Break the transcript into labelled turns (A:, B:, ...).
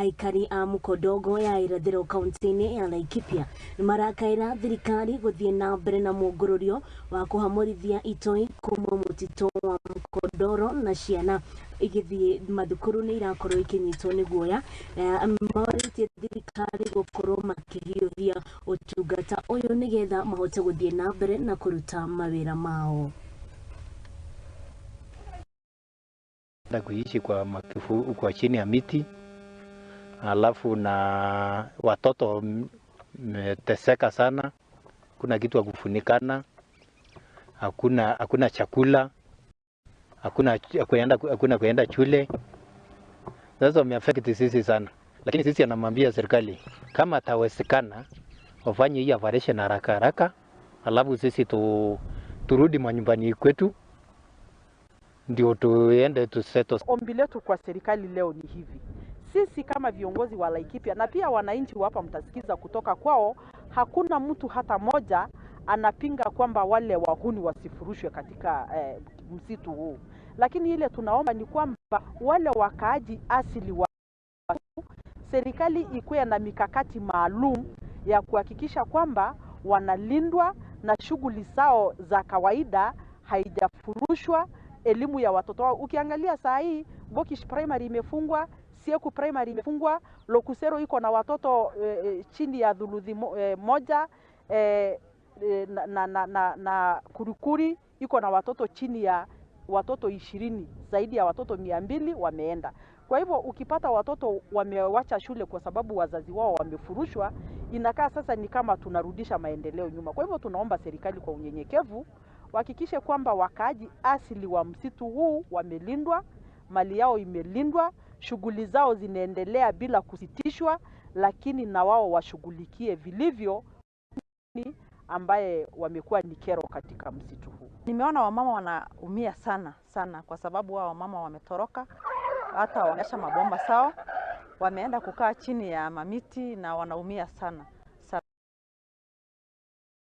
A: Aikari a Mukodogo ya irathiro kaunti-inĩ ya Laikipia nĩmarakaĩra thirikari gũthiĩ na mbere na mũngũrũrio wa kũhamũrithia itoi kuma mũtitũ wa Mkondoro na ciana igĩthiĩ mathukuru nĩ irakorwo ikinyitwo nĩ guoya. Morĩtie thirikari gũkorwo makĩhiũhia ũtungata ũyũ nĩgetha mahote gũthiĩ na mbere na kũruta mawĩra mao.
B: Kuishi kwa makifu, kwa chini ya miti, alafu na watoto meteseka sana, kuna kitu ya kufunikana, hakuna chakula, hakuna kuenda shule. Sasa wameaffect sisi sana, lakini sisi anamwambia serikali kama atawezekana wafanye hii operation haraka haraka, alafu sisi turudi manyumbani kwetu ndio tuende tusettle.
C: Ombi letu kwa serikali leo ni hivi: sisi kama viongozi wa Laikipia na pia wananchi hapa, mtasikiza kutoka kwao, hakuna mtu hata moja anapinga kwamba wale wahuni wasifurushwe katika msitu huu, lakini ile tunaomba ni kwamba wale wakaaji asili wa serikali ikuwe na mikakati maalum ya kuhakikisha kwamba wanalindwa na shughuli zao za kawaida haijafurushwa, elimu ya watoto wao. Ukiangalia saa hii Bokish Primary imefungwa, Sieku Primary imefungwa, Lokusero iko na watoto chini ya thuluthi moja na Kurikuri iko na watoto chini ya watoto 20, zaidi ya watoto 200 wameenda. Kwa hivyo ukipata watoto wamewacha shule kwa sababu wazazi wao wamefurushwa, inakaa sasa ni kama tunarudisha maendeleo nyuma. Kwa hivyo tunaomba serikali kwa unyenyekevu wahakikishe kwamba wakaaji asili wa msitu huu wamelindwa, mali yao imelindwa, shughuli zao zinaendelea bila kusitishwa, lakini na wao washughulikie vilivyo ambaye wamekuwa ni kero katika msitu huu.
D: Nimeona wamama wanaumia sana sana, kwa sababu wao wamama wametoroka, hata wameacha mabomba sawa, wameenda kukaa chini ya mamiti na wanaumia sana.